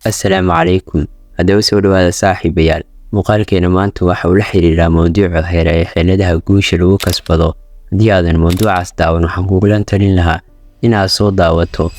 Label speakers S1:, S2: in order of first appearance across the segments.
S1: Assalaamu calaykum. Haddaba soo dhawaada, saaxiibayaal. Muuqaalkeena maanta waxa uu la xiriiraa mowduuca hore ee xeeladaha guusha lagu kasbado. Haddii aadan mowduucaas daawan, waxaan kugula talin lahaa inaad soo daawato.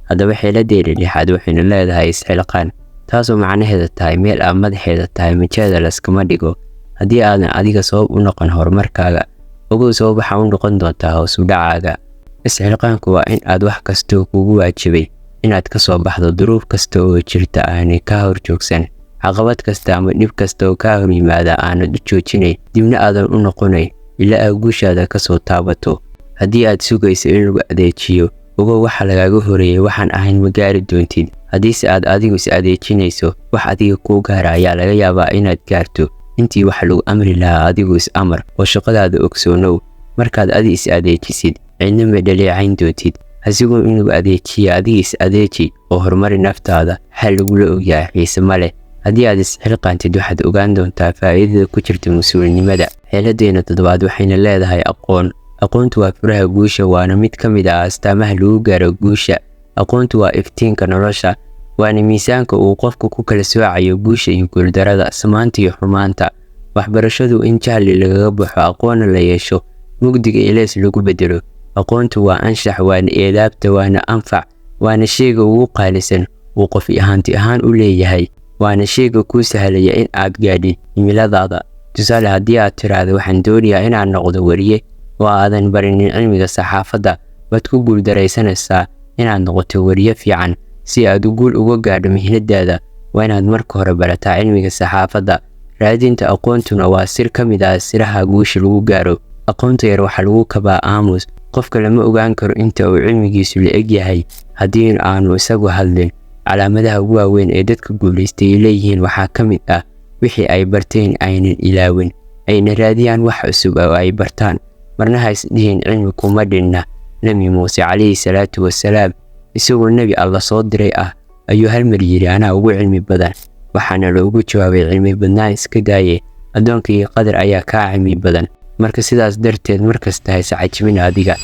S1: Haddaba xeeladeena lixaad waxaynu leedahay isxilqaan, taasoo macnaheeda tahay meel aad madaxeeda tahay majeeda layskama dhigo. Haddii aadan adiga sabab u noqon horumarkaaga, ogow sabab waxaa u noqon doontaa hoos u dhacaaga. Isxilqaanku waa in aad wax kastoo kugu waajibay inaad ka soo baxdo, duruuf kasta oo jirta aanay kaa horjoogsan, caqabad kasta ama dhib kasta oo kaa hor yimaada aanad u joojinayn, dibna aadan u noqonayn ilaa aad guushaada ka soo taabato. Haddii aad sugayso in lagu adeejiyo, ogow waxa lagaaga horeeyay waxaan ahayn ma gaari doontid. Haddiise aad adigu is adeejinayso, wax adiga kuu gaara ayaa laga yaabaa inaad gaarto. Intii wax lagu amri lahaa, adigu is amar oo shaqadaada ogsoonow. Markaad adi is adeejisid, cidna ma dhaleecayn doontid. Hasigoo in lagu adeejiya, adiga is adeeji oo horumari naftaada. Xal lagula ogyahay xiise ma leh. Haddii aad isxilqaantid, waxaad ogaan doontaa faa'iidada ku jirta mas-uulinimada. Xeeladeena toddobaad waxayna leedahay aqoon. Aqoontu waa furaha guusha, waana mid ka mid ah astaamaha lagu gaaro guusha. Aqoontu waa iftiinka nolosha, waana miisaanka uu qofku ku kala soocayo guusha iyo guuldarada, samaanta iyo xumaanta. Waxbarashadu in jahli lagaga baxo, aqoonna la yeesho, mugdiga ilays lagu bedelo. Aqoontu waa anshax, waana eedaabta, waana anfac, waana sheyga ugu qaalisan uu qof ahaanti ahaan u leeyahay, waana sheyga kuu sahlaya in aad gaadhid himiladaada. Tusaale, haddii aad tiraahdo "Waxaan doonayaa inaan noqdo weriye" oo aadan barinin cilmiga saxaafadda, waad ku guuldaraysanaysaa inaad noqoto weriye fiican. Si aad guul uga gaadho mihnadaada, waa inaad marka hore barataa cilmiga saxaafadda. Raadinta aqoontuna waa sir ka mid ah siraha guusha lagu gaaro. Aqoonta yar waxaa lagu kabaa aamus. Qofka lama ogaan karo inta uu cilmigiisu la eg yahay haddii aanu isagu hadlin. Calaamadaha ugu waaweyn ee dadka guulaystay ay leeyihiin waxaa ka mid ah wixii ay barteen aynan ilaawin, ayna raadiyaan wax cusub oo ay bartaan. Marna ha isdhihin cilmi kuma dhinna. Nebi Muuse calayhi salaatu wasalaam, isagoo nebi Alla soo diray ah, ayuu hal mar yidhi, "Anaa ugu cilmi badan." Waxaana loogu jawaabay, "Cilmi badnaan iska daaye, addoonkii Qadar ayaa kaa cilmi badan." Marka sidaas darteed markasta ha iscajibin adiga.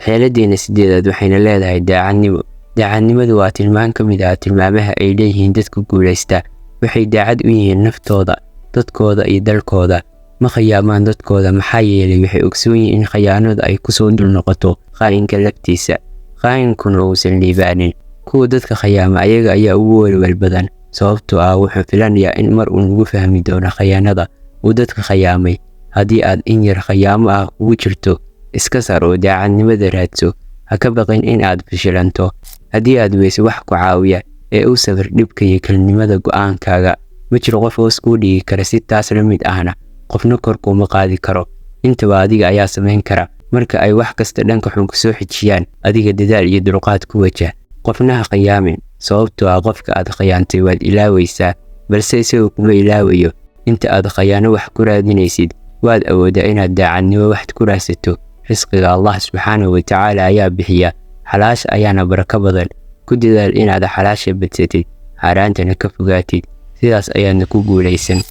S1: Xeeladeena sideedaad waxayna leedahay daacadnimo. Daacadnimadu waa tilmaan ka mid ah tilmaamaha ay leeyihiin dadka guulaysta. Waxay daacad u yihiin naftooda, dadkooda iyo dalkooda. Ma khiyaamaan dadkooda, maxaa yeelay waxay ogsoon yihiin in khayaanadu ay kusoo dul noqoto khaa'inka laftiisa, khaa'inkuna uusan liibaanin. Kuwa dadka khayaama ayaga ayaa ugu welwel badan, sababtoo ah wuxuu filanayaa in mar uu nagu fahmi doono khayaanada uu dadka khayaamay. Haddii aad in yar khayaamo ah kugu jirto, iska saar oo daacadnimada raadso. Ha ka baqin in aad fashilanto haddii aad weyso wax ku caawiya, ee u sabir dhibka iyo kelinimada go'aankaaga. Ma jiro qof hoos kuu dhigi kara, si taas la mid ahna qofna kor kuuma qaadi karo. Intaba adiga ayaa samayn kara. Marka ay wax kasta dhanka xun kusoo xijiyaan, adiga dadaal iyo dulqaad ku wajah. Qofna ha khiyaamin, sababtoo ah qofka aad khiyaantay waad ilaawaysaa, balse isaga kuma ilaawayo. Inta aad khayaano wax ku raadinaysid, waad awooddaa inaad daacadnimo wax ku raadsato. Risqiga Allah subxaanahu watacaala ayaa bixiya, xalaasha ayaana barako badan. Ku dadaal inaad xalaasha badsatid, xaaraantana ka fogaatid, sidaas ayaadna ku guulaysan.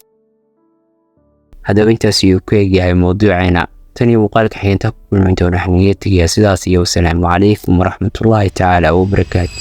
S1: Haddaba intaas ayuu ku egyahay mowduuceena. Tan iyo muuqaalka xiginta ku kulmi doona, waxaan iga tegayaa sidaas iyo wasalaamu calaykum waraxmatullaahi tacaala wabarakaatu.